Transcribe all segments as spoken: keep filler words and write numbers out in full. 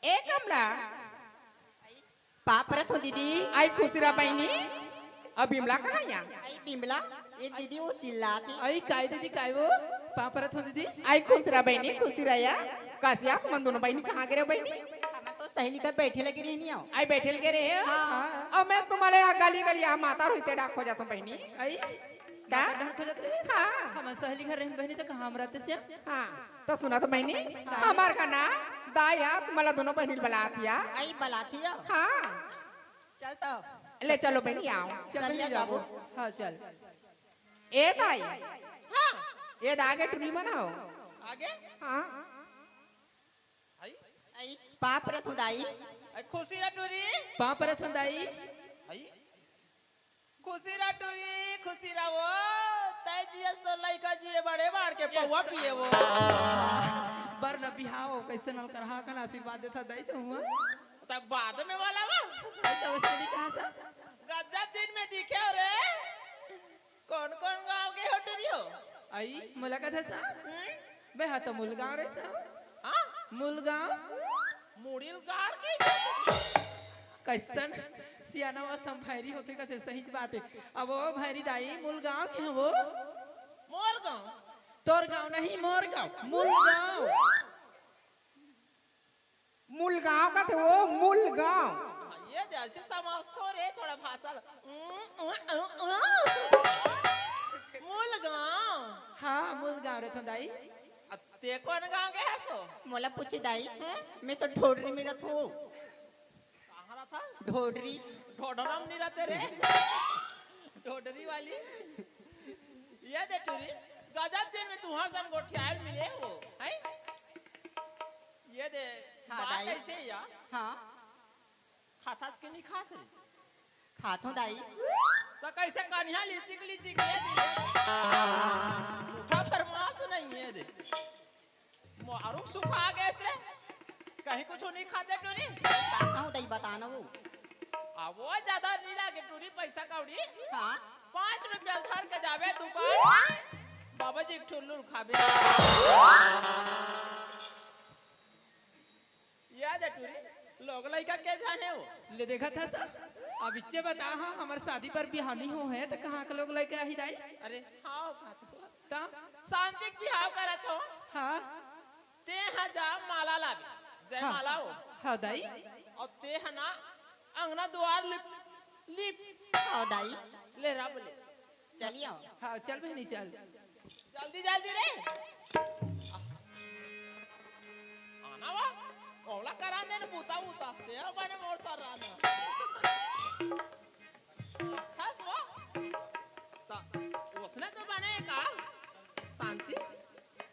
ए कमला, पाँव परत हों दीदी। आई खुशी रहा बहिनी। अब बिमला कहाँ या? आई बिमला, ए दीदी वो चिल्लात हे। आई काय दीदी, काय वो? पाँव परत हों दीदी। आई खुशी रहा बहिनी, खुशी रहा या। कस या तुमन दोनों बहिनी कहाँ गे रहे बहिनी? हमन तो सहेली कर बैठे लगे रहनी हो। आई बैठे लगे रहे हो? हाँ। अब मैं तुम्हारे यहाँ गली गली यहाँ माता रोहिते डाक खोजत हों बहिनी। आई? का? माता डाक खोजत रहे? हाँ। हमन सहेली घर रहन बहिनी तो कहाँ हम रहते सिया? हाँ। तो सुना तो बहिनी, हाँ। हमार का ना दाई हा तुम्हारा दोनों बहिनी बलात या। आई बलात या? हाँ। चल तो। ले चलो बहिनी, आओ। चल, चल ले जाबो। जाबो। हाँ, चल। ए दाई। हाँ। ए दा आगे टुरी मन हो। आगे? हाँ। आई? आई, पाँव परत हों दाई। आई, खुशी रहा टुरी। पाँव परत हों दाई। आई? खुशी रहा टुरी, खुशी रहा वो। तय जिए तो लइका जिए बड़े बाढ़ के पौवा पिए वो। बर न बिहाव, कैसे नल करहा कन आशीर्वाद देथा दाई तो हुआ। तब बाद में वाला वो। तो उसने कहा सा? गजब दिन में दिखे हो रे। कौन कौन गांव के हो टुरी हो? आई, मोला कथे सा? हम्म? मैं हा तो मुलगांव रहता हूँ। हाँ? मुलगांव। मुड़िल गाड़ के। कैसन सियाना अवस्था में भैरी होथे कथे, सहीच बात हे। अब वो भैरी दाई मुलगांव के हो वो? मोर गांव। तोर गांव नहीं, मोर गांव। मुलगांव। मुलगांव कथे वो, मुलगांव। हाँ, ये जैसे समझथो रे, थोड़ा भाषा। मुलगांव। हाँ, मुलगांव रहथों दाई। अ, ते कौन गांव के हस हो? मोला पूछे दाई, हम्म? मैं तो ढोडरी में रहथों। कहाँ रहथा? ढोडरी। ढोडरा में नहीं रहते रे। ढोडरी वाली। ये दे टुरी, गजब दिन में तुंहर सन गोठियाल मिले हो, हैं? ये दे, हाँ, बात दाई। ऐसे या। हाँ। खाथस के नहीं खास रे? खाथों दाई। तो कैसे कनिहा लिचिक लिचिक ये दे? उठा फरमास नहीं है दे। मारू सुखा गैस रे। कहीं कुछ नहीं खाते टुरी? का खाऊं दाई, बता ना वो। आ, वो ज्यादा नहीं लागे टुरी, पैसा कौड़ी। हाँ। पाँच रुपया धर के जाबे दुकान में, बाबा जी एक ठुल्लू खाबे। याद है टुरी, लोग लइका के जाने हो। ले देखा था सर, अब इच्चे बता, हाँ, हमारे शादी पर बिहानी हो है तो कहाँ का लोग लइका आही दाई? अरे हाँ, का तो ता? शांति के बिहाव करत हो। हाँ। ते हा जा माला लाबे, जय हाँ। माला हो। हाँ दाई। और ते हा ना अंगना दुआर लिप, लिप। हाँ दाई। ले रा बोले। चलिए आओ। हाँ, चल बहनी, चल। जल्दी, जल्दी रे। आना वा, ओला करा दे ना बूता, बूता। ते हा बने मोर सर राना। हंस वो। ता, उसने तो बने का? शांति।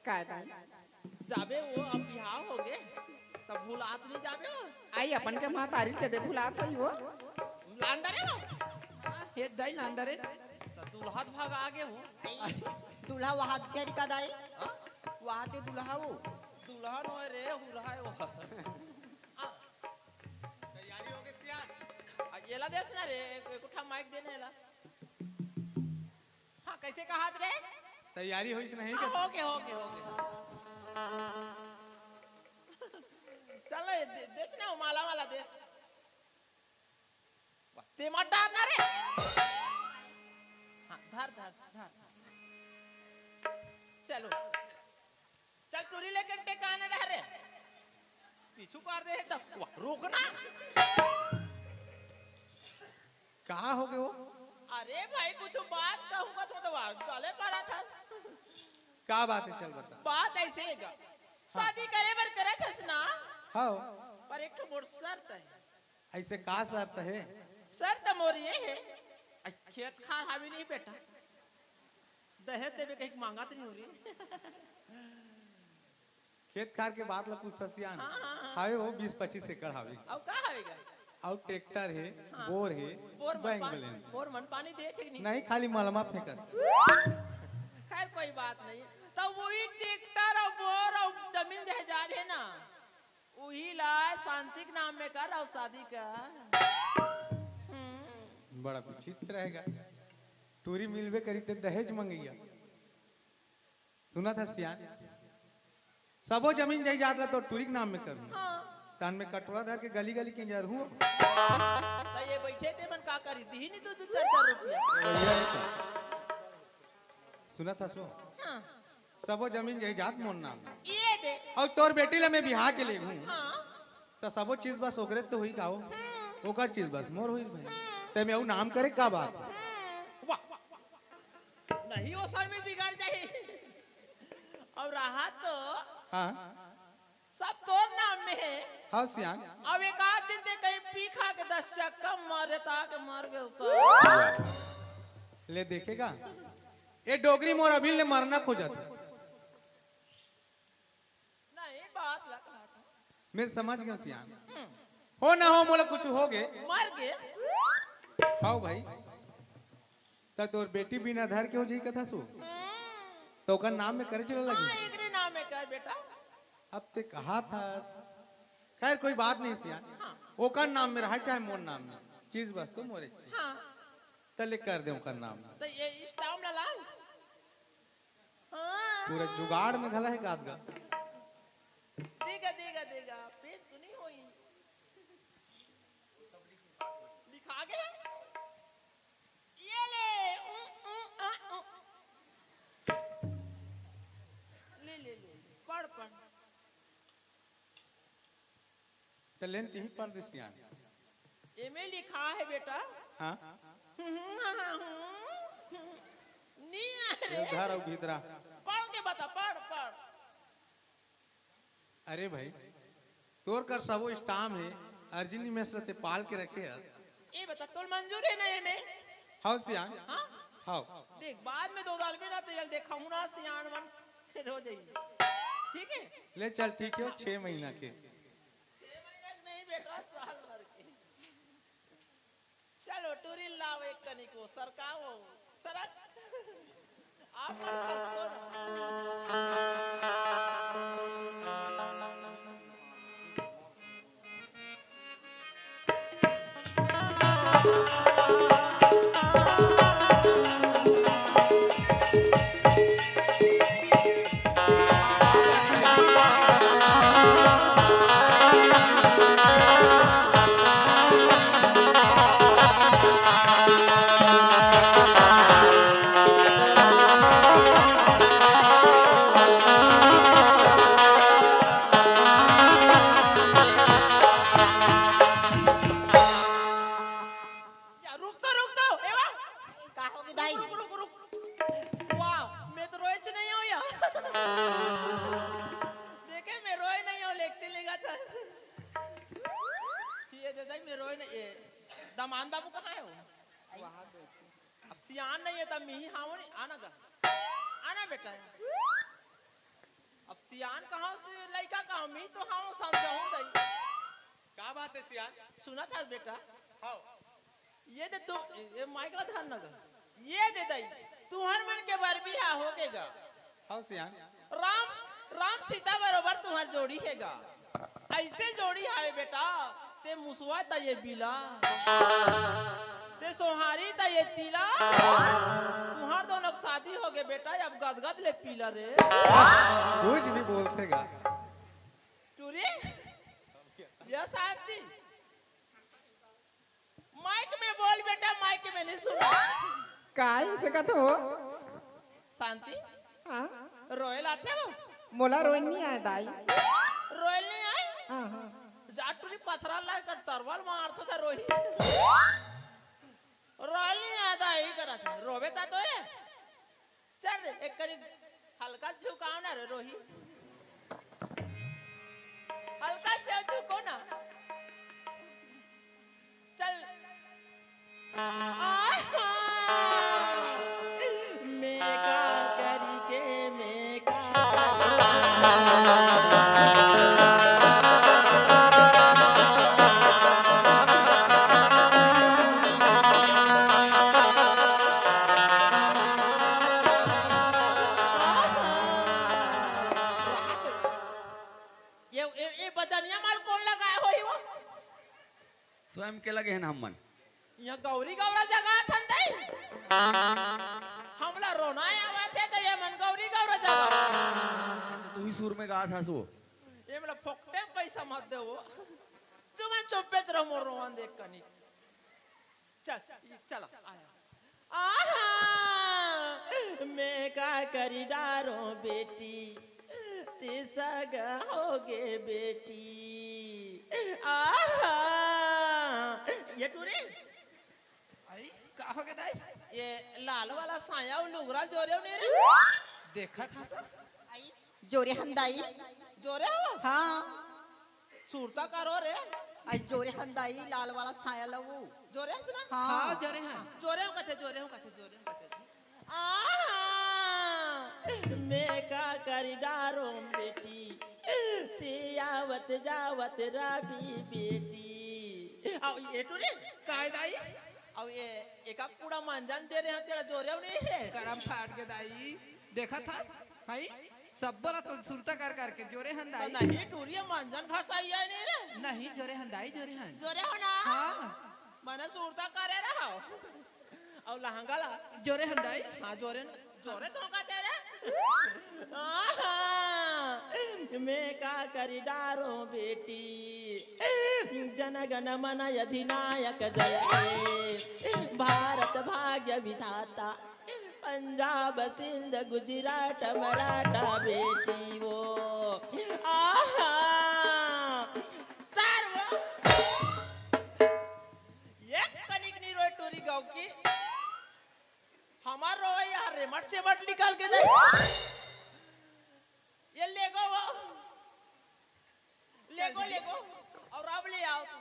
काय दाई? जाबे वो, अब बिहाव होगे, तब भुलात नहीं जाबे वो। आई अपन के महतारी के दे भुलात होई वो। लांडर है वो। हे दाई लांडर है। तो दूल्हा तो भाग आगे वो। आई, दूल्हा वहां तेरी का दाई? हाँ? वहां ते दूल्हा वो। दूल्हा नो रे, हुरहा है वो। हाँ। तैयारी हो गई सियान? आ, येला देस ना रे, एक, एक उठा माइक देने ला। हाँ, कैसे कहात रे? तैयारी होइस नहीं हाँ, का? होगे, होगे, होगे। चल रे, दे-, देस ना, माला वाला देस। वाह, ते मत डार ना रे। हाँ, धर, धर, धर। चलो। चल टुरी लेके टेकाने रह रे। पीछू कर दे है तो, वाह, रुक ना। का होगे वो? अरे भाई, कुछ बात कहूंगा तो, तो गले पड़ा था। का बात है, चल बता। बात ऐसे है गा। हाँ। शादी करे बर करे थस ना? हाँ। पर एक ठो मोर शर्त है। ऐसे का शर्त है? शर्त मोर ये है, खेत खार हावी नहीं बेटा, दहेज देवे कहीं मांगत नहीं हो रही। खेत खार के बात ला पूछता सियान। हाँ, हाँ, हाँ। हावे वो बीस पच्चीस एकड़ हावे। अउ का हावे गा? अउ ट्रैक्टर हे, हाँ। बोर हे, बोर मन बैंक पानी, बैलेंस। बोर मन पानी दे थे कि नहीं? नहीं, खाली मलमा फेंकत। खैर कोई बात नहीं। तो वही ट्रैक्टर अउ बोर अउ जमीन जायदाद है ना, वही ला शांति के नाम में कर अउ शादी कर। हम्म। बड़ा विचित्र रहेगा। टूरी मिलबे करी ते दहेज मंगैया। सुना था सियान, सबो जमीन जायदाद ला तो टूरी के नाम में करूँ। हाँ। तन में कटोरा धर के गली गली किंजरहूँ। त ये बइठे ते मन का करी, दिही नी दू दू चार चार रुपया। भैया, ये तो सुनत हस वो? हाँ। सबो जमीन जायदाद मोर नाम। ये दे। अउ तोर बेटी ला मैं बिहा के लेगहूँ। हाँ। त सबो चीज बस ओकरे तो होई का हो? हम्म। ओकर चीज बस मोर होई भाई। हम्म। ते में अउ नाम करे का बात? हम्म। वाह। नहीं, वो सर में बिगड़ जाही। अउ रहा तो हाँ। सब तोर नाम में हे। हाँ सियान। अब एक आध दिन ते कहीं पी खा के दस चक्का मारे ता के मर गए तो। ले देखेगा, ये डोकरी मोर अभी ले मरना खोजत हे। नहीं, बात लगा था। मैं समझ गया सियान। हम्म। हो ना हो, मोला कुछ हो गे। मर गए। हाँ भाई, त तोर बेटी बिना धर के हो जाई कथा सु। हम्म। त ओकर नाम में करे चला लगी। हाँ, एकरे नाम में कर बेटा। अब ते कहा था, खैर कोई बात नहीं सियान। हाँ। ओकर नाम में रहा चाहे मोर नाम में, चीज बस तो मोरे चीज। हाँ। त ले कर दे ओकर नाम। त ये स्टाम्प ला लाऊं? हाँ। पूरा जुगाड़ में घला हे गाद गा। देगा, देगा, देगा। पेन तो नहीं होई। लिखा गया? ये ले। उ, उ, आ, उ। ले, ले, ले, ले। पढ़, पढ़। त लेन तिही पढ़ दे सियान। एमे लिखा हे बेटा। हाँ। नी अरे। ये उधार अउ भीतरा। पढ़ के बता, पढ़, पढ़। अरे भाई, तोर कर सबो स्टाम्प हे, अर्जुनी मिश्र ते पाल के रखे हे। ए बता, तोर मंजूर हे ना एमे? हाँ सियान। हाँ? हाँ। देख, बाद में दो दाल में ना तेल देखा हूँ ना, सियान मन छेद हो जाई। ठीक है? ले चल, ठीक है, छह महीना के। छह महीना के नहीं बेटा, साल भर के। चलो, टूरी लाओ एक कनी को, सरकाओ, सरक। आप मन खसको ना। या, रुक तो, रुक तो, एवा। का होगे दाई? रुक, रुक, रुक, रुक। वाह, मैं तो रोएच नहीं हूँ या। देखे, मैं रोए नहीं हूँ, लेकते लेगा था। ये दे दाई, मैं रोए नहीं, ये दामाद बाबू कहाँ है वो? वहाँ बैठे। अब सियान नहीं है, तब मिही हावो नहीं, आना गा। आना बेटा। अब सियान कहाँ से लइका कहाँ, मी तो हाँ समझाऊं दई। का बात है सियान? सुना था बेटा? हाँ। ये दे तू, ये माइक ला ध्यान ना कर। ये दे दई, तुहर मन के बर बिहा हो के गा। हाँ सियान। राम, राम सीता बरोबर तुहर जोड़ी हे गा। ऐसे जोड़ी हाय बेटा, ते मुसवा त ये बिला, ते सोहारी त ये चीला। तुहार दोनों के शादी हो गए बेटा, अब गदगद ले पीला रे। कुछ भी बोलते गा। टूरी, या शांति। माइक में बोल बेटा, माइक में नहीं सुना। का ही सकत हो? शांति। हाँ? रोयल आथे वो? मोला रोयल नहीं आए दाई। रोयल नहीं आए? हाँ, हाँ। जा टूरी पथरा ला कर तरवाल मार थो था रोही। रोयल नहीं आए दाई करत। रोबे ता तो रे। चल रे, एक करी हल्का झुकाओ ना रे रोही, हल्का से झुको ना। चल। आहा, मैं का करी के मैं का। ये, ये, ये बजनिया माल कौन लगाए होही वो? स्वयं के लगे हैं ना हमन। यहाँ गौरी गौरा जगा थन दई। हमला रोना आवत हे त ये मन गौरी गौरा जगा। तू ही सुर में गात हस वो। ये मोला फोकटे म पइसा मत देवो। तुमन चुप्पे रहो, मोर रोवन देख कनी। चल, चला, आया। आहा, मैं का करी डारो बेटी, तिसग होगे बेटी। आहा, ये टूरी, आई, का होगे दाई? ये लाल वाला साया अउ लुगरा जोरे हो नहीं रे? देखत हस? आई। जोरे हन दाई। जोरे हो? हाँ। सुरता करो रे। आई जोरे हन दाई, लाल वाला साया लवू। जोरे हस ना? हाँ। हाँ, जोरे हन। जोरे हो कथे, जोरे हो कथे, जोरे हो कथे। आहा, मैं का करी डारो बेटी, ते आवत जावत राबी बेटी। अउ ये टूरी? काय दाई? अउ ये एका पूरा मंजन दे रहे हो, तेरा जोरे हो नहीं रे? करम फाट के दाई, देखत हस? हई? सब्बो ला तो सुरता कर करके जोरे हन दाई। नहीं, टूरी मंजन घसाई है नहीं रे? नहीं, जोरे हन दाई, जोरे हन। जोरे हो ना? हाँ। मने सुरता करे रहो। अउ लहंगा ला? जोरे हन दाई। हाँ, जोरे, जोरे तो का तेरे? आहा, मैं का करी डारो बेटी, जन गण मन अधिनायक जय हे, भारत भाग्य विधाता, पंजाब सिंध गुजरात मराठा बेटी वो। आहा, तार वो। एक कनिक नी रोए टूरी गाँव की। हमार रोए यार रेमट चेमट निकाल के दे। ये लेगो वो। लेगो, लेगो। अउ अब ले आओ तुम।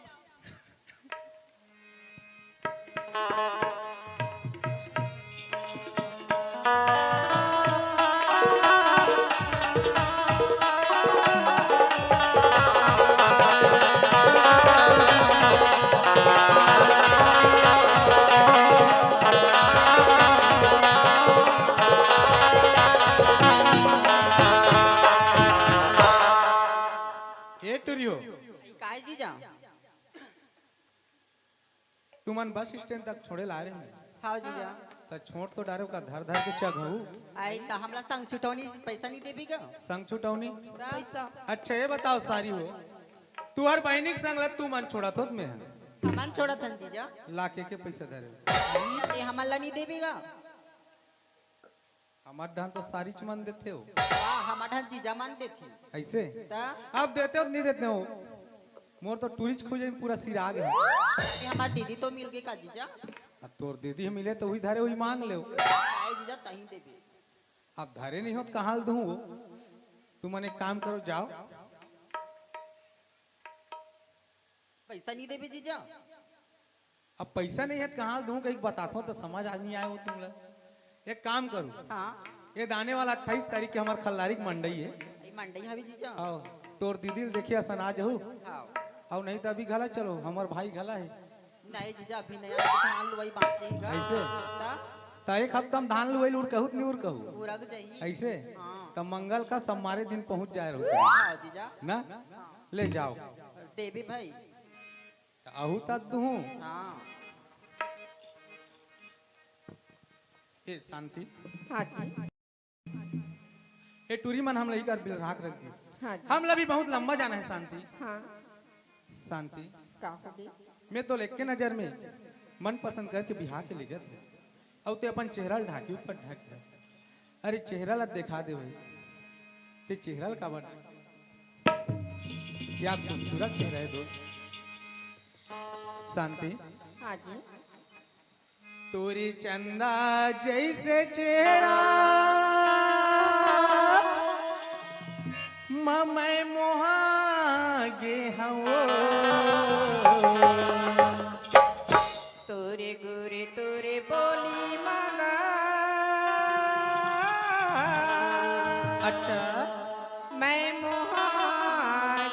ए टुरियो। काय जीजा? तुमन बस स्टैंड तक छोड़े ला रहे हैं। हाँ जीजा। त छोड़ तो डारे का धर धर के चघऊ। आई त हमला संग छुटौनी पैसा नहीं देबी का? संग छुटौनी? पैसा। अच्छा ये बताओ सारी हो, तुहर बहिनी के संग ला तुमन छोड़त होत में है? हमन छोड़त हन जीजा। ला के के पैसा धरे? ये हमन ला नहीं देबी का? हमर ढन तो सारीच मन देथे हो। वाह, हमर ढन जीजा मन देथे। ऐसे? त? अब देते हो, नहीं देते हो। मोर तो टूरीच खोजे में पूरा सिरा गे। अरे, हमार दीदी तो मिल गई का जीजा? अब तोर दीदी मिले तो वही धरे, वही मांग ले। आए जीजा, तहीं देबे। अब धरे नहीं हो तो कहाँ ले दूँ वो? तुमन एक काम करो, जाओ। पैसा नहीं देबे जीजा? अब पैसा नहीं है तो कहाँ दूँ, कहीं बताता हूँ तो समझ आ नहीं आए वो तुम लोग। एक काम करो, हाँ। ये दाने वाला अट्ठाईस तारीख के हमार खल्लारी के मंडई है। ये मंडई हवे जीजा? आओ, तोर दीदी ल देखे असन आ जाहू। हाँ। आओ नहीं तो अभी घला चलो, हमार भाई घला है। नहीं जीजा, अभी नहीं आए, धान लुवाई बाँचे है। ऐसे? ता? ता एक हफ्ता में धान लुवाई उर कहू त नहीं उर कहू? उरक जाही। ऐसे? हाँ। त मंगल का समारे दिन पहुँच जाए रहू। हाँ जीजा। ना? हाँ। ले जाओ। देबे भाई। त आहू त दूँ। हाँ। ए शांति। हाँ जी। ए टूरी मन हमला इकर बिलराख रख दिस। हाँ जी। हमला भी बहुत लंबा जाना है शांति। हाँ। शांति। का हो गे? मैं तो एके नजर में मन पसंद करके बिहा के लेगत हूँ। अउ ते अपन चेहरा ल ढाकी ऊपर ढक दे। अरे चेहरा ला दिखा दे भाई। ते चेहरा ला काबर? क्या खूबसूरत चेहरा है दोस्त। शांति। हाँ जी। तोरे चंदा जैसे चेहरा म मैं मोहा गे हवो। तोरे गोरे तोरे बोली मगा। अच्छा। मैं मोहा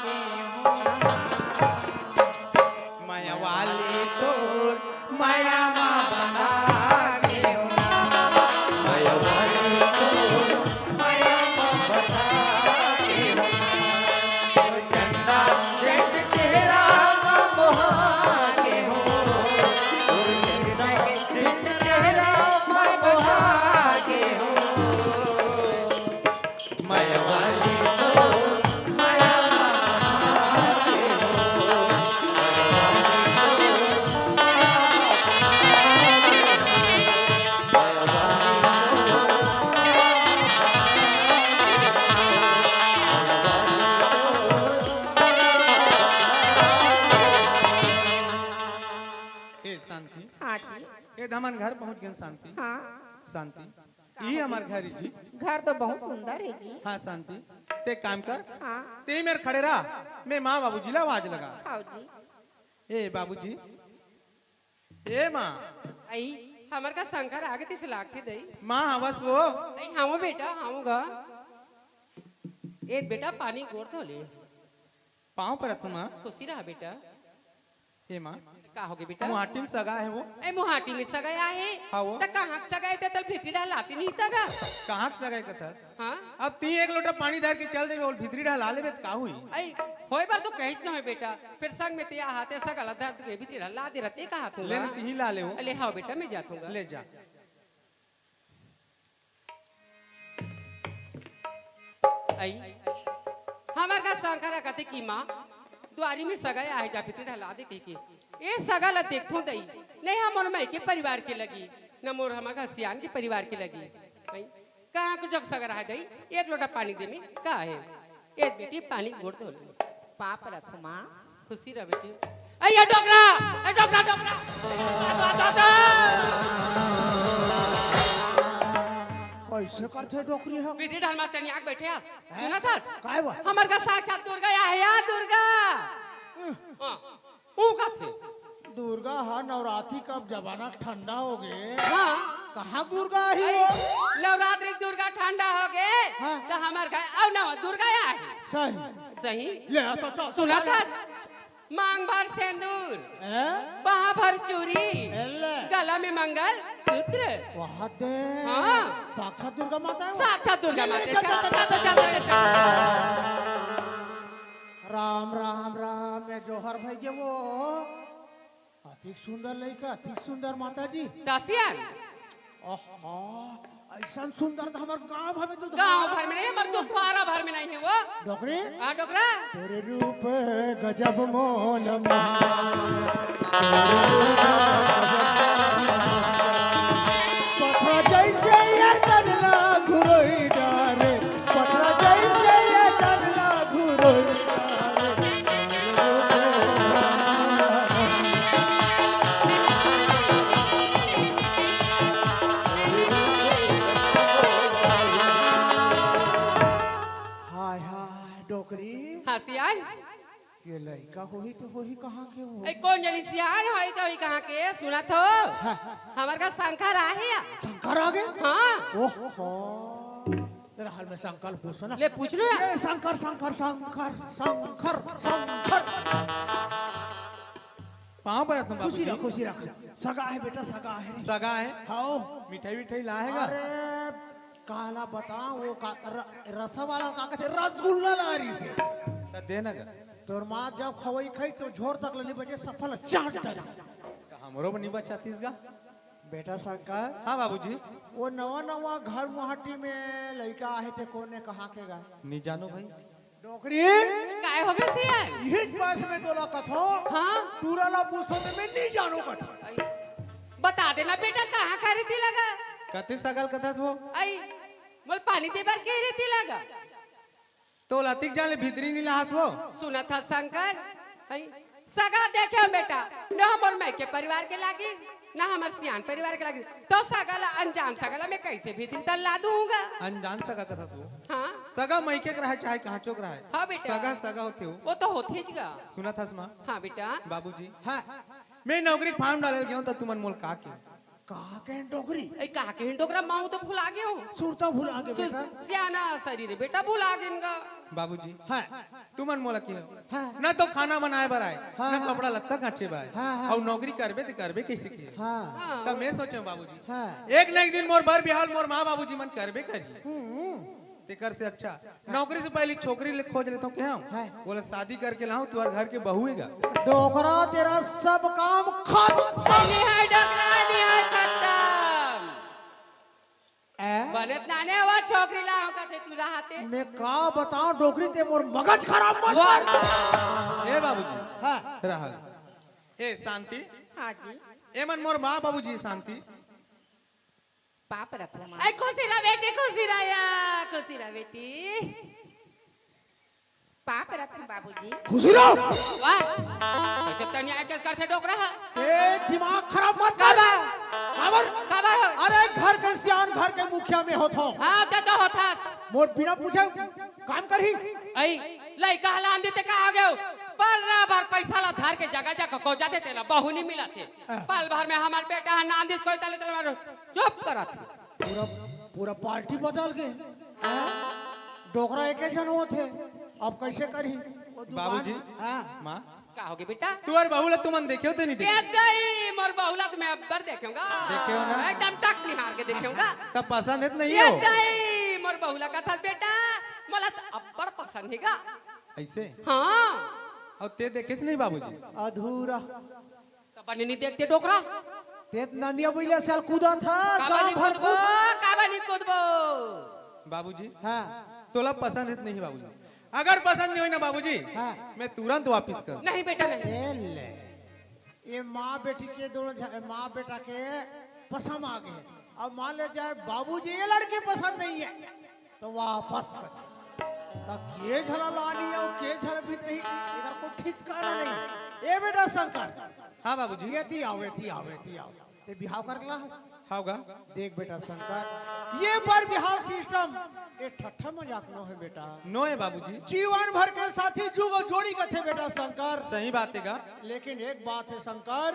गे हूँ। माया वाली तोर माया मा बंधा गे हूँ ना। माया वाली तोर माया मा बंधा गे हूँ ना। तोर चंदा जैसे चेहरा मा मोहा गे हूँ। तोर चंदा जैसे चेहरा मा मोहा गे हूँ। माया वाली तोर माया मा ए, हमन घर पहुंच गेन शांति। हाँ। शांति, का ई हो हमर गया? घर हे जी। घर तो बहुत सुंदर हे जी। हाँ शांति, ते काम कर। हाँ। ते मेर खड़े रह, मैं माँ बाबूजी ला आवाज लगा। हाँ जी। ए बाबूजी, ए माँ। आई, हमर का शंकर आगे तिस लागथे दई। माँ हवस वो। आई, हाँ वो बेटा, हाँ वो गा। ए बेटा, पानी गोड़ धो ले। पाँव परत हूँ माँ। खुशी रहा बेटा। ए माँ। का होगे बेटा? मुहाटी में सगा हे वो। ए, मुहाटी में सगा हे? हाँ वो। त कहाँ के सगा हे ते तल भीतरी डहर लाते नहीं तगा? कहाँ के सगा हे कथस? हाँ। अब ती एक लोटा पानी धर के चल देबे, ओल भीतरी डहर ला लेबे त का हुई? आई, होय बर तो कहिच न होय बेटा, फिर संग में ते आहा ते सगा ला धर के भीतरी डहर ला दे रहते कहा तू ले ना, गा? तिही ला ले वो। अले हाँ बेटा, मैं जाथूँ गा। ले जा। आई, हमर का शंकर कथे कि माँ, दुआरी में सगा हे, जा भीतरी डहर ला दे कहिके। ए सगा ला देखथों दई, नहीं हम मोर मइके परिवार के लगी, न मोर हमर का सियान के परिवार के लगी। आई, कहाँ के जग सगा रहा दई, एक लोटा पानी दे में का हे? ए बेटी, पानी गोड़ धो ले। पाँव परत हूँ माँ। खुशी रह बेटी। ए, ये डोकरा, ए, डोकरा, डोकरा। कइसे करथे डोकरी ह? भीतरी डहर म तनिया के बइठे हस। हैं? सुनत हस? काय बा? हमर का साक्षात दुर्गा आय हे यार, दुर्गा। हम्म। हाँ, ऊ कथे। दुर्गा ह नवरात्रि, कब जमाना ठंडा होगे। हाँ। कहाँ दुर्गा आही अई, वो? नवरात्रि के दुर्गा ठंडा होगे, हाँ। त हमर घर अउ नवा दुर्गा आही। सही। सही। ले, आ तो चल, सुनत चल। हस? मांग भर सेंदूर, हैं? बाह भर चूरी, एले। गला में मंगल सूत्र। वाह दे। हाँ। साक्षात दुर्गा माता हे वो। साक्षात दुर्गा ले, ले, माता हे। चल, चल, चल, चल, चल, चल, चल। राम, राम, राम, मैं जोहर भइगे वो। अतिक सुंदर लइका, अतिक सुंदर माता जी। दासियन। ओहो, अइसन सुंदर त हमर गांव भर में तो गांव भर में नहीं, हमर दुधवारा भर में नहीं हे वो। डोकरी? हाँ, डोकरा। तेरे रूप गजब मोल मोहन। पथरा जइसे ये तनला घुरोई डारे, पथरा जइसे ये तनला घुरोई डारे। हाय, हाय, डोकरी। हंसी आई। ये लइका होही त होही कहाँ के वो? ए, कोन जनी सियान होही त होही कहाँ के? सुनत हो? हाँ। हमर का शंकर आहे या? शंकर आगे? हाँ। ओहो। तेरा हाल में शंकर पूछो ना। ले पूछ लो ना। ए, शंकर, शंकर, शंकर, शंकर, शंकर। पाँव परत हूँ खुशी बाबूजी। रख, खुशी रख। सगा हे बेटा, सगा हे रे। सगा हे? हाओ। मिठाई विठाई लाहे गा? अरे, काला बताओ, वो का, र-, रसा वाला का कथे, रसगुल्ला ला रही से। त दे ना गा। तोर माँ जब खवई खाई त झोर तक ल नइ बचे, सफल चाट डारी। त हमरो बर नइ बचातिस गा। बेटा शंकर। हाँ बाबूजी। वो नवा नवा घर मुहाटी में लइका आहे ते कोने कहाँ के गा? नइ जानो भाई। डोकरी। काय होगे सियान? इही पास में तोला कथो। हाँ? टूरा ला पूछो त मैं नइ जानो कथो। बता देना बेटा, कहाँ का रीति लगा? कते सगा ल कथस वो? आई, मोल पानी दे बर के रीति लगा? तोला अतिक जान ले भीतरी नइ लाहस वो? सुनत हस शंकर? आई, सगा देखे हो बेटा, न हमर मइके परिवार के लागी, न हमर सियान परिवार के लागी। त सगा ला, अनजान सगा ला मैं कइसे भीतरी तक ला दूंगा? अनजान सगा कथस वो? हाँ। सगा मइके के रहे चाहे कहाँ चो के रहे। हाँ बेटा। सगा सगा होथे वो। वो तो होथेच गा। सुनत हस माँ? हाँ बेटा। बाबूजी। हाँ। मैं नौकरी के form डाले ल गेंव त तुमन मोला का केहेव? का केहेन डोकरी? ए, का केहेन डोकरा, माँ तो भुला गेंव। सुरता भुला गे सु-, बेटा। सियाना सरीर हे बेटा, भुला गेन गा। बाबूजी। हाँ। तुमन मोला केहेव। हाँ। न तो खाना बनाए बर आए, हाँ, न हाँ। कपड़ा लत्ता कांचे बर आए। हाँ, हाँ। अउ नौकरी करबे त करबे कइसे केहेव? हाँ। हाँ। त मैं सोचेंव बाबूजी, हाँ। एक न एक दिन मोर बर बिहाव ल मोर माँ बाबूजी मन करबे करही। हम्म। तेकर से अच्छा नौकरी से पहिली छोकरी ल खोज लेथंव केहेंव। हाँ। ओला शादी करके लाहूं, तुंहर घर के बहू हे गा। डोकरा, तेरा सब काम खत्म। निहाय डोकरा, निहाय खत्म। ए? बने त नाने हवस, छोकरी लाहूं कथे टूरा हाथे। मैं का बतांव डोकरी, ते मोर मगज खराब मत वाह। कर। ए बाबूजी। हाँ। रहल। ए शांति। हाँ जी। एमन मोर माँ बाबूजी शांति। पाँव परत हूँ माँ। ए, खुशी रह बेटी, खुशी रह या, खुशी रह बेटी। पाँव परत हूँ बाबूजी। खुशी रह। वाह, कइसे तनिया के करथे डोकरा ह। ए, दिमाग खराब मत कर। का बा? काबर हो? अरे, घर के सियान, घर के मुखिया में होत हो। हाँ, ते तो होथस। मोर बिना पूछे काम करही। अई, लइका ह लान दे ते का हो गेव? बराबर पैसा ला धर के जगह जगह को जाते तेला बहू नहीं मिलत हे। हाँ। पल भर में हमर बेटा ह नान दिस कोई तले तले मारो। चुप करत। पूरा, पूरा पार्टी बदल गे। हाँ? डोकरा एके झन होत हे, अब कैसे करही? वो दुकान बाबूजी, हाँ। माँ, का होगे बेटा? तुंहर बहू ला तुमन देखे हो ते नहीं ए देखे? दई, मोर बहू ला तो मैं अब्बर देखेंगा। देखे हो ना? एकदम टक निहार के देखेंगा। तब पसंद हे तो नहीं ए हो? दई, मोर बहू ला कथस बेटा, मोला तो अब्बड़ पसंद हे गा। ऐसे? हाँ। अउ ते देखेस नहीं बाबूजी? अधूरा। त बने नहीं देखते डोकरा। ते नंदिया बइला साल कूदा था, काबर गाँव नहीं भर कूदबो, कूद। काबर नहीं कूदबो? बाबूजी, हाँ। तोला पसंद हे तो नहीं बाबूजी? अगर पसंद नहीं होई ना बाबूजी, हाँ। मैं तुरंत वापिस कर। नहीं बेटा, नहीं। ए ले। ये माँ बेटी के दोनों झ-, माँ बेटा के पसंद आ गे। अब मान ले जाए बाबूजी ये लड़की पसंद नहीं है, तो वापस कर दे। त के झला लानी अउ के झला भीतरी, एकर कोई ठिकाना नहीं। ए बेटा शंकर, हाँ बाबूजी। एती आव, एती आव, एती आव। ते बिहाव कर ला हस? हाव गा। देख बेटा शंकर, ये बर बिहाव सिस्टम, ए ठट्ठा मजाक नो हे बेटा। नो हे बाबूजी। जीवन भर के साथी जुग जोड़ी कथे बेटा शंकर। सही बात हे गा। लेकिन एक बात हे शंकर,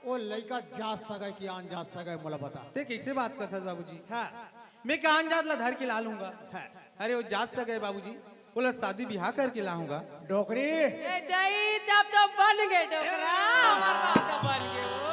वो लइका जात सगा हे कि अनजात सगा हे, मोला बता। ते कैसे बात करथस बाबूजी? हाँ। मैं का अनजात ला धर के ला लूंगा? हाँ। अरे वो जात सगा हे बाबूजी, ओला शादी बिहाव करके लाहूंगा। डोकरी। ए दई, तब तो बन गे डोकरा, हमर बात तो बन गे वो।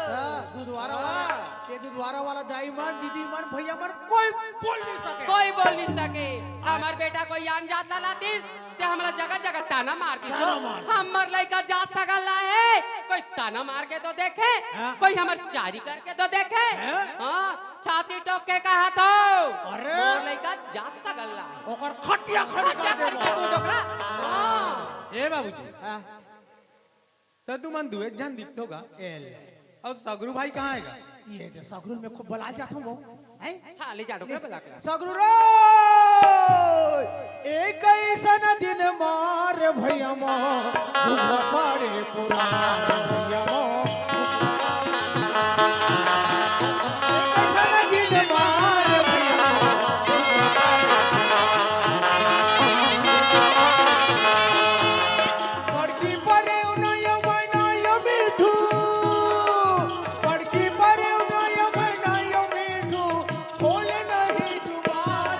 हाँ, दुधवारा वाला, हाँ। ये दुधवारा वाला दाई मन, दीदी मन, भैया मन, कोई बोल नहीं सके। कोई बोल नहीं सके। हमर बेटा कोई अनजात ला लातिस, ते हमला जगह जगह ताना मार दिस। ताना मार दिस। हमर लइका जात सगा ला हे, कोई ताना मार के तो देखे, हाँ। कोई हमर चारी करके तो देखे। हाँ। हाँ, छाती टोक के कहा तो। अरे। मोर लइका जात सगा ला हे। ओकर खटिया खड़ी कर खटिया खड़ी देबो। कर तू डोकरा। हाँ। ए बाबूजी। हाँ। त तुमन दू एक झन दिखथो गा। ए ले। अउ सगरू भाई कहाँ हे गा? ये दे सगरू में खूब बला जात हूँ वो। हैं? हाँ, ले जा डोकरा बला के। सगरू रे! एक ऐसन दिन मार भैया मो, दुख पड़े पुरान भैया मो। एक ऐसन दिन मार भैया मो, बड़की परेव नयो बनायो मिठू, बड़की परेव नयो बनायो मिठू, बोले नहीं जुबान।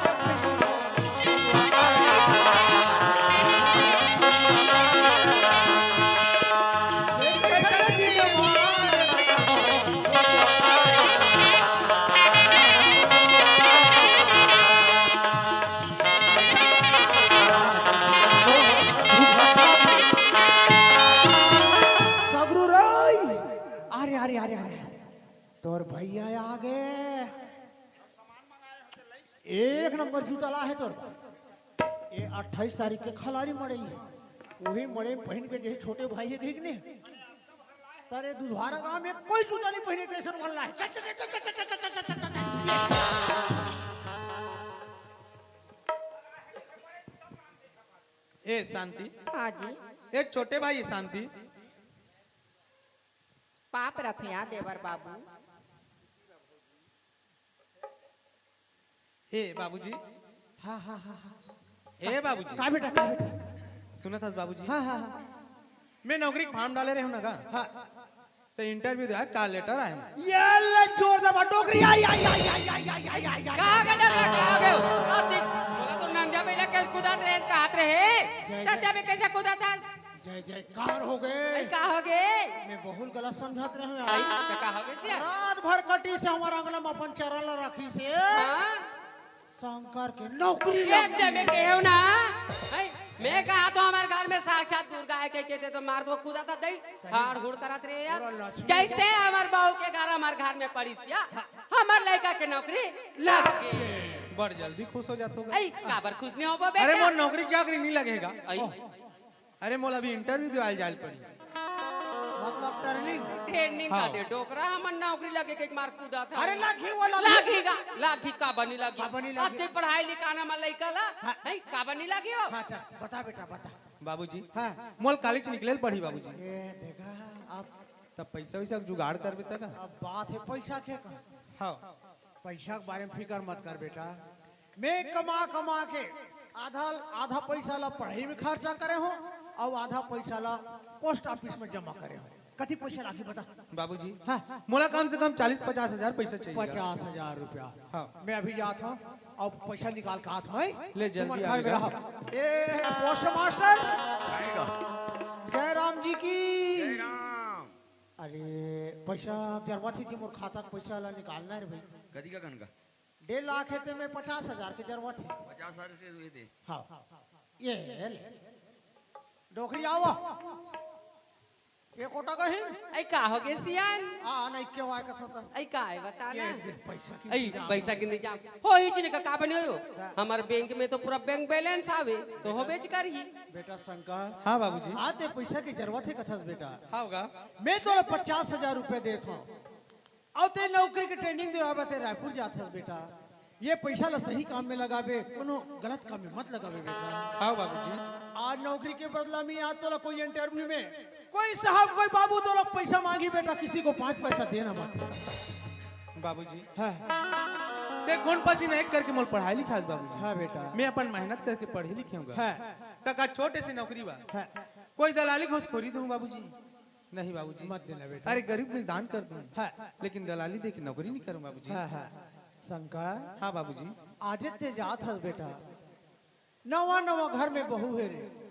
सगरू राई, अरे, अरे, अरे, अरे, तोर भैया आ गे। एक नंबर जूता ला हे तोर। ये अट्ठाईस तारीख के खलारी मड़ई हे, वही मड़ई पहिन के जही छोटे भाई हे, ठीक ने? तरे दुधारा गांव में कोई जूता नहीं पहिने, कैसन वाला हे। चल, चल, चल। ए शांति। हाँ जी। ए छोटे भाई शांति। पाप रथ यहाँ देवर बाबू। ए बाबूजी। हाँ, हाँ, हाँ, हाँ। ए बाबूजी। का बेटा, का बेटा? सुनत हस बाबूजी? हाँ, हाँ, हाँ। मैं नौकरी के form डाले रहे हूँ ना का? हाँ। तो interview दे, का letter आए ना? ये ले जोर दबा, नौकरी आई, आई, आई। कहाँ गए डोकरा, कहाँ गए? अब देख, बोला तो नंदिया पहले कैसे कूदत रहे, कहात रहे। जय, जय। नंदिया में कैसे कूदत हस? जय जयकार हो गे। अई, का हो गे? मैं बहुत गलत समझत रहे हूँ। अई, त का हो गे सिया? रात भर कटी से हमर अंगना में अपन चरन ला रखी से। हाँ? शंकर के नौकरी ये लग ते मैं गे। कहे हूँ ना। अई, मैं कहा तो हमर घर में साक्षात दुर्गा हे, के, के ते तो मार दो, कूदत दई। सही। हाड़ हुड़ करत रहे यार। पूरा लक्ष्मी। जैसे हमर बहू के घर हमर घर में पड़ी सिया, हाँ। हमर लइका के नौकरी लग गे। बड़ जल्दी खुश हो जात होगा। अई, काबर खुश नहीं होबो अरे बेटा? मोर नौकरी चाकरी नहीं लगेगा। अई। ओह। अरे मोला अभी interview देवाल जाल पड़ी। मतलब training? Training हाँ। का दे डोकरा, हमर नौकरी लगे के मार कूदा था। अरे लागी वाला भी। लागी गा, लागी का बनी लागी। का बनी लागी? अति पढ़ाई लिखाना में लइका ला, हाँ। है का बनी लागी हो? हाँ, अच्छा, बता बेटा, बता। बाबूजी, हाँ। मोल college निकले पड़ी बाबूजी। ये देखा, आप तब पैसा वैसा के जुगाड़ करबे तब का? अब बात हे पैसा के का? हाँ। पैसा के बारे में फिकर मत कर बेटा, मैं कमा कमा के आधा, आधा पैसा ला पढ़ाई में खर्चा करे हों अउ आधा पैसा ला पोस्ट ऑफिस में जमा करे हों। कति पैसा लागही बता। बाबूजी, हाँ। मोला कम से कम चालीस पचास हजार पैसा चाहिए। पचास हजार रुपया। हाँ। मैं अभी जात हों, अब पैसा निकाल के आत हों। ले, जल्दी तुम्हारे घर आबे में जा। रहो। ए, पोस्ट मास्टर। आएगा। जय राम जी की। जय राम। अरे, पैसा जरूरत हे जी, मोर खाता के पैसा ला निकालना हे रे भाई। कदी का कन का? डेढ़ लाख हे ते में पचास हजार के जरूरत हे। पचास हजार के हुए थे। हाँ। ये ले। डोकरी आवा। ये कोटा कहीं? ऐ का हो गे सियान? आ, नहीं, क्यों आए कथो तो? ऐ का है बता ये ना। दे पैसा की अई, इंतजाम। पैसा के इंतजाम। हो ही चीज का, का बने हो? हाँ। हमार बैंक में तो पूरा बैंक बैलेंस आवे, तो हो बेच कर ही। बेटा शंकर। हाँ बाबूजी। आते पैसा की जरूरत हे कथस बेटा। हाँ होगा। मैं तोला पचास हजार रुपया देत हों। अउ ते नौकरी के ट्रेनिंग देवाबे ते रायपुर जाथस बेटा। ये पैसा ला सही काम में लगाबे, कोनो गलत काम में मत लगाबे बेटा। हाँ बाबूजी। आज नौकरी के बदला में आज तोला कोई इंटरव्यू में कोई साहब, कोई बाबू तोला पैसा मांगी बेटा, किसी को पाँच पैसा देना मत। बाबूजी। हाँ। देख, खून पसीना एक करके मोला पढ़ाए लिखाए हस बाबूजी। हाँ बेटा। मैं अपन मेहनत करके पढ़े लिखे हँव गा। हाँ। त का छोटे से नौकरी बा। हाँ। कोई दलाली घूसखोरी दूँ बाबूजी? नहीं बाबूजी। मत देना बेटा। अरे गरीब में दान कर दूँ। हाँ। लेकिन दलाली दे के नौकरी नहीं करूँ बाबूजी। हाँ, हाँ। शंकर। हाँ बाबूजी। आज ते जात हस बेटा, नवा नवा घर में बहू हे रे,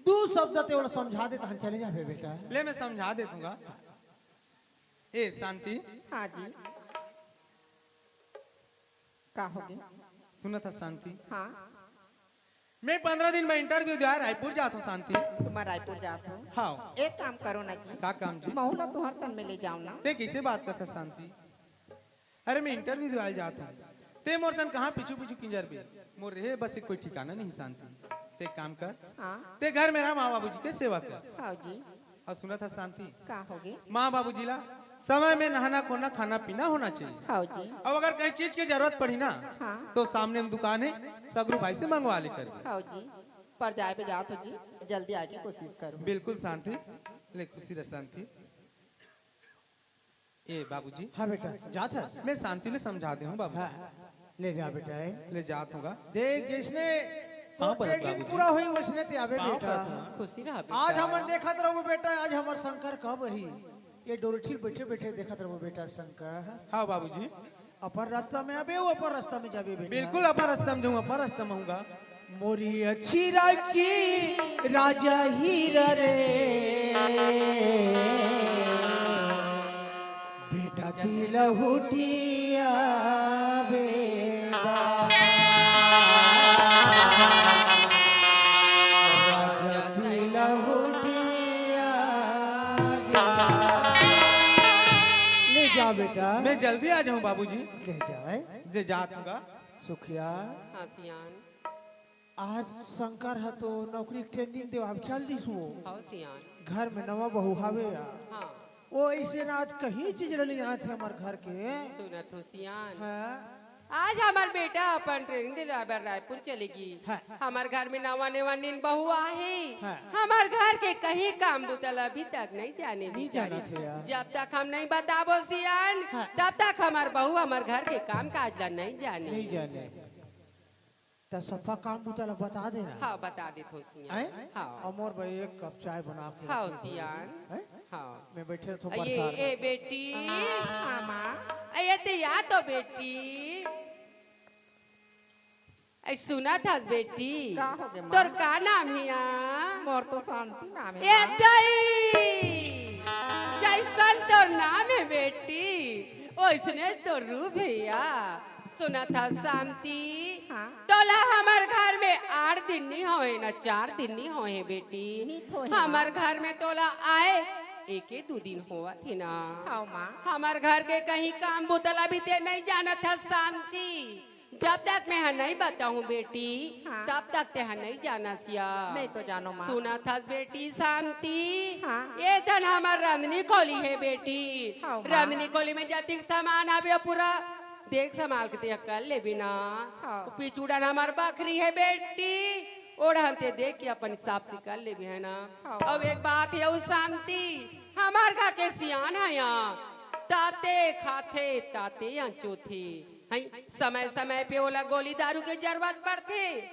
दू शब्द ते ओला समझा दे तहन चले जाबे बेटा। ले मैं समझा देत हँव गा। ए शांति। हाँ जी। का हो गे? सुनत हस शांति? हाँ। मैं पंद्रह दिन में इंटरव्यू देवाए रायपुर जात हँव शांति। तुम्हार रायपुर जात हो? हाँ। एक काम करो ना जी। का काम जी? महू ला तुम्हार संग में ले जाओ ना। ते कइसे बात करत हस शांति? अरे मैं इंटरव्यू देवाए जात हँव, ते मोर संग कहाँ पीछू पीछू किंजरबे? मोर रहे बसे के कोई ठिकाना नहीं शांति। ते एक काम कर, हाँ। ते घर में रह, माँ बाबूजी के सेवा कर। हाँ जी। अउ सुनत हस शांति? का हो गे? माँ बाबूजी ला समय में नहाना खोना, खाना पीना होना चाहिए। हाँ जी। अउ अगर कहीं चीज के जरूरत पड़ी ना, हाँ। तो सामने में दुकान हे, सगरू भाई से मंगवा ले कर। हाँ जी। पर जाए पे जात हो जी, जल्दी आए के कोशिश करो। बिल्कुल शांति, ले खुशी रह शांति। ए बाबूजी। हाँ बेटा, जात हस? मैं शांति ले समझा दे हँव बाबू। हाँ, ले जा बेटा, ए। ले जात हँव गा। देख, जइसने हाँ, तोर परत ट्रेनिंग बाबूजी। पूरा होही, वइसने ते आबे हाँ, बेटा। परत हँव। खुशी रह बेटा। आज हमन देखत रहबो बेटा, आज हमर शंकर कब आही? ये डोरठी ल बइठे बइठे देखत रहबो बेटा शंकर। हाँ बाबूजी। अपन रास्ता में आबे, वो अपन रास्ता में जाबे बेटा। बिल्कुल अपन रास्ता में जाहूँ, अपन रास्ता में हूँ गा। मोरी अछिरा के राजा हीरा रे, बेटा तिलहुटिया बेदा। राजा तिलहुटिया बेदा। ले जा बेटा। मैं जल्दी आ जाहूँ बाबूजी। ले जाए। जे जात हूँ गा। सुखिया। हाँ सियान। आज शंकर ह तो नौकरी के ट्रेनिंग देवाब चल दिस वो। हाँ सियान। घर में नवा बहू हावे या। हाँ। वो अइसे ना आज कहीं चीज ल नइ जानत हे हमर घर के। सुनत हो सियान। हाँ। आज हमर बेटा अपन ट्रेनिंग देवाए बर रायपुर चले गिस। हाँ। हमर घर में नवा नवा नीन बहू आहे। हाँ। हमर घर के कहीं काम बुता ल अभी तक नइ जाने नइ बेचारी। जानत हे यार। जब तक हम नइ बताबो सियान, हाँ। तब तक हमर बहू हमर घर के काम काज ल नइ जाने। नइ जाने। त सफा काम बुता ल बता देना। हाँ, बता देत हों सियान। हैं? हाँ। अउ मोर बर एक कप चाय बना के हाँ, रखना। सियान। हैं? हाँ। मैं बइठे रथों ए, परेशान। ए, बेटी। हाँ, माँ। ए, ये ते या तो बेटी। ए, सुनत हस बेटी? का हो गे, माँ? तोर का नाम हे या? मोर तो शांति नाम हे, ए, माँ। दई! जइसन तोर नाम हे बेटी, ओइसने तोर रूप हे या। सुनत हस शांति? हाँ। तोला हमर घर में आठ दिन नइ होए ना, चार दिन नइ होए बेटी। नइ होए हमर ना। घर में तोला आए एके दू दिन होवत हे ना। हाँ, माँ। हमर घर के कहीं काम बुता ल भी ते नइ जानत हस शांति। जब तक मैं ह नइ बताहूँ बेटी, हाँ। तब तक ते ह नइ जानस या। मैं तो जानों माँ। सुनत हस बेटी शांति? हाँ। ए ठन हमर रंधनी खोली हे बेटी। हाँ, माँ। रंधनी खोली में जतिक सामान आबे पूरा देख संभाल के ते कर लेबे ना। हाँ। पिछू डहन हमर बखरी हे बेटी, ओढ़न ते देख के अपन हिसाब से कर लेबे, है ना? हाँ। अब एक बात हे, अउ शांति, हमर घर के सियान हे या, ताते खाथे, ताते अंचोथे, है, समय समय पे ओला गोली दारू के जरूरत पड़थे,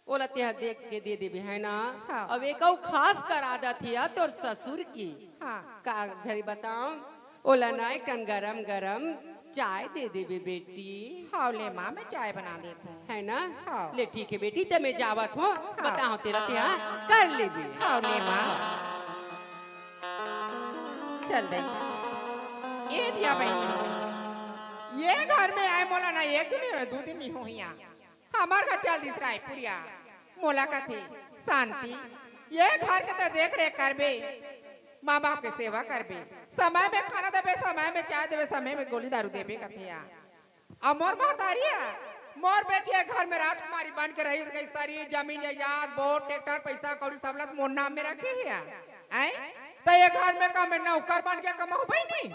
ओला तेहा देख के दे देबे, है ना? हाँ। अब एक अउ खास कर आदत हे या तोर ससुर के। हाँ। का घरी बताओ, ओला ना एक ठन गरम गरम चाय दे देबे बेटी। हाँ, ले माँ, मैं चाय बना देत हूँ। है ना? हाँ। ले ठीक हे बेटी, त मैं जावत हूँ, हाँ। बताओ तेला तेहा कर लेबे। हाँ, ले माँ। चल दे। ए दिया बहिनी, ए घर में आए मोला ना एक दिन नहीं, दू दिन नहीं होही या। हमर घर चल दिस रायपुरिया। मोला कथे, "शांति, ए घर के त देख रेख करबे, माँ बाप के सेवा करबे, समय में खाना देबे, समय में चाय देबे, समय में गोली दारू देबे," कथे या। अउ मोर महतारी हे, मोर बेटी ए घर में राजकुमारी बन के रहिस, कहिस सारी जमीन जायदाद, बोर, ट्रैक्टर, पैसा कौड़ी सब ल मोर नाम में रखे हे या। हैं? त ए घर में का मैं नौकर बन के कमाहूँ बहिनी?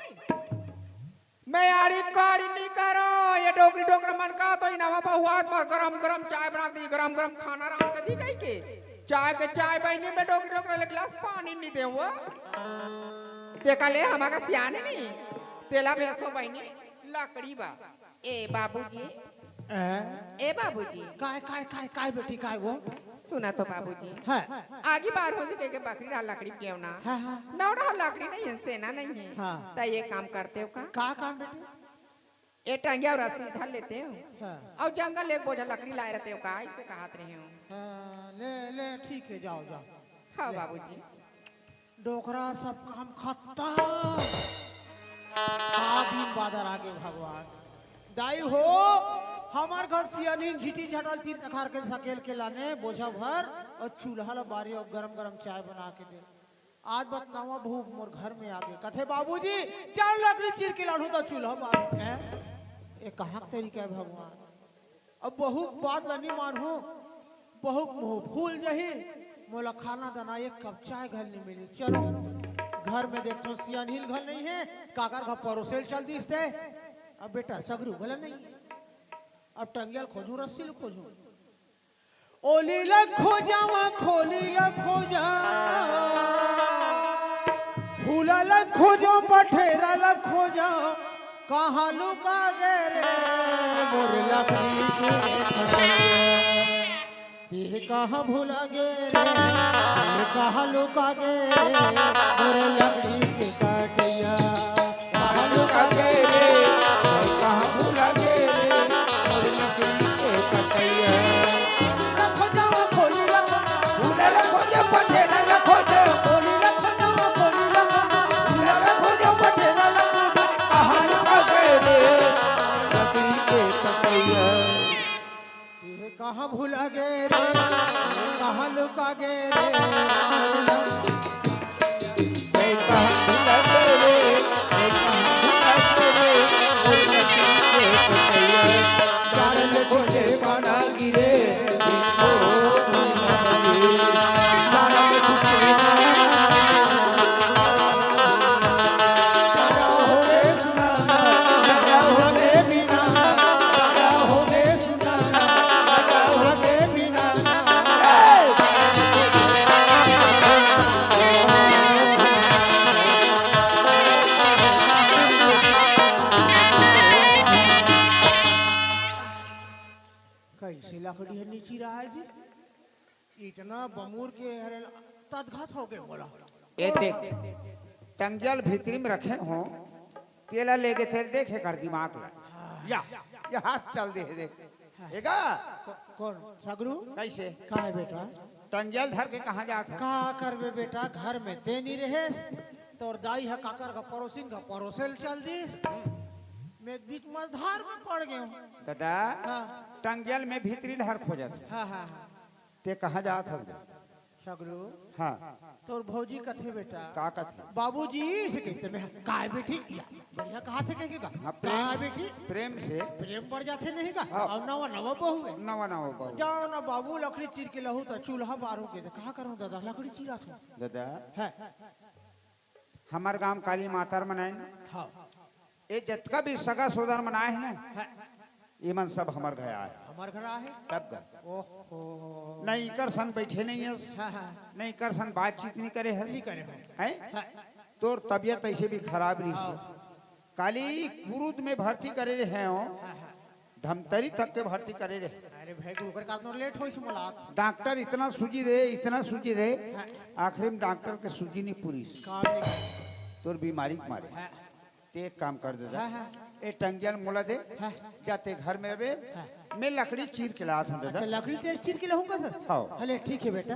मैं आड़ी काड़ी नी करो, ए डोकरी डोकरा मन का तो इनावा बहुआत म गरम गरम चाय बना दी, गरम गरम खाना रांध के दी कहिके। चाय के चाय बहिनी, मैं डोकरी डोकरा ले गिलास पानी नी देवों। देखा ले, हमर घर सियान हे नी, तेला भेजथों बहिनी, लकड़ी बर। ए बाबूजी, ए? ए बाबूजी। काय, काय, काय, काय बेटी, काय वो? सुना तो बाबूजी। हाँ। आगी बार हो सके के बकरी डाल लकड़ी पियो ना। हाँ, हाँ। नौड़ा हो लकड़ी नहीं हे, सेना नहीं हे। हाँ। त ए काम करते हो का? का काम बेटी? ए टंगिया अउ रस्सी धर लेते हो। हाँ। अउ जंगल ले एक बोझा लकड़ी लाए रहते हो का? अइसे कहत रहे हो। हाँ, ले, ले, ठीक हे, जाओ, जाओ। हाँ ले। बाबूजी। डोकरा सब काम खतम। का दिन बादर आगे भगवान। दाई हो, हमर घर सियानिन झिटी झटल तीर तखार के सकेल के लाने बोझा भर अउ चूल्हा ल बारे अउ गरम गरम चाय बना के दे। आज बत नवा बहू मोर घर में आगे। कथे, "बाबूजी, चल लकड़ी चीर के लानहूँ त चूल्हा बार।" हैं? ए कहाँ के तरीका हे भगवान? अब बहू के बात ल नी मानहूँ, बहू के मुँह फूल जाही, मोला खाना दाना एक कप चाय घल नी मिली। चलो, घर में देखथों सियानिन घल नहीं हे, काकर घर परोसे ल चल दिस ते। अब बेटा सगरू घल नहीं हे। अब टंगिया ल खोजहूँ, रस्सी ल खोजहूँ। ओली ल खोजव, खोली ल खोजव, फूला ल खोजव, पठेरा ल खोजव, कहाँ लुका गे रे मोर लकड़ी के कटैया? तेह कहाँ भुला गे रे, तेह कहाँ लुका गे रे, मोर लकड़ी के कटैया? कहाँ लुका गे रे, कहाँ भुला गे रे, मोर लकड़ी के कटैया? खोजवा खोली ल खोजवा, फूला ल खोजवा, पठेरा ल खोजवा, खोली ल खोजवा, खोली ल खोजवा, फूला ल खोजवा, पठेरा ल खोजवा, कहाँ लुका गे रे, लकड़ी के कटैया? तेह कहाँ भुला गे रे, कहाँ लुका गे रे, तेह कहाँ भुला गे रे, तेह कहाँ भुला गे रे, मोर लकड़ी के कटैया। जान ले खोजे पाना गिरे, ओ जान ले खोजे पाना गिरे। कैसे लकड़ी ह नी चिराय जी? इतना बमूर के हरे तदघत हो गए मोला। ए देख, टंगिया ल भीतरी में रखे हों, तेला लेगे तेल देखे कर दिमाग ल। या, या हाथ चल दे दे। एगा? को-, कौन? सगरू? कैसे? का हे बेटा? टंगिया ल धर के कहाँ जात हे? का करबे बेटा, घर में ते नी रहेस, तोर दाई ह काकर का परोसिन का परोसे ल चल दिस। हम्म। मैं बीच मझधार में पड़ गयो हूँ। दादा, हाँ। टंगिया ल मैं भीतरी डहर खोजत हूँ। हाँ, हाँ, हाँ। ते कहाँ जात हस? सगरू। हाँ। तोर भौजी कथे बेटा। का कथे? बाबूजी से कहिथे मैं, "काय बेटी?" या, बढ़िया कहाथे कहिके का? हाँ, प्रेम, "काय बेटी?" प्रेम से। प्रेम बढ़ जाथे नहीं का? हाँ। अउ नवा नवा बहू हे। नवा नवा बहू। जाओ ना बाबू, लकड़ी चीर के लाहू त चूल्हा बारहू कहिथे। का करहूँ दादा, लकड़ी चीराथों। दादा। हाँ। हमर गांव काली माता मन आइन। हाँ। ए जतका भी सगा सोदर मन आए हे ना, हाँ। ये मन सब हमर घर आए। हमर घर आहे। तब गा। ओहो। नहीं कर सन बैठे नहीं हस, हाँ, हाँ। नहीं कर सन बातचीत नहीं करे हस। नहीं करे हो। हैं? हाँ। तोर तबियत ऐसे भी खराब रही। काली कुरुद में भर्ती करे रहे हो, हाँ, हाँ। धमतरी तक के भर्ती करे रहे। अरे भाई, ओकर कारण लेट होइस मोला। डॉक्टर इतना सूजी दे, इतना सूजी दे, हाँ। आखिरी में डॉक्टर के सूजी नहीं पूरी। काम नहीं। तोर बीमारी के मारे। हाँ। ते एक काम कर दे। हाँ, हाँ। ए टंगिया ल मोला दे। हाँ। जा ते घर में रहे। हाँ। मैं लकड़ी चीर के लात हूँ दादा। अच्छा, लकड़ी तेल चीर के लाऊंगा सर। हाँ। हले, ठीक है बेटा।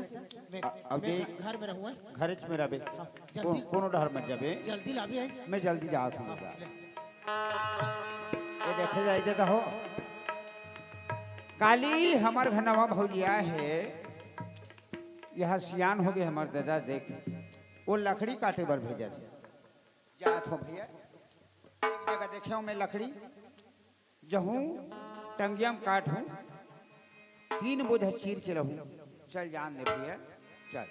मैं, अ- अब मैं ये घर में रहूंगा। घरे में रहे। हाँ, को, जल्दी। कोनो डहर मत जाबे। जल्दी लाबी आई। मैं जल्दी जात हूँ दादा। ले। ये देखे जाए दादा हो। काली हमर घर नवा भौजिया है, यहाँ सियान हो गए हमर दादा। देख, वो लकड़ी काटे बर भेजा थे। जात हो भैया, एक जगह देखे हूँ मैं लकड़ी, जहूँ टंगिया में काट हूँ, तीन बोझा चीर के रहूँ। चल जान दे भैया, चल,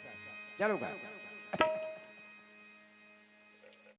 चलो गा।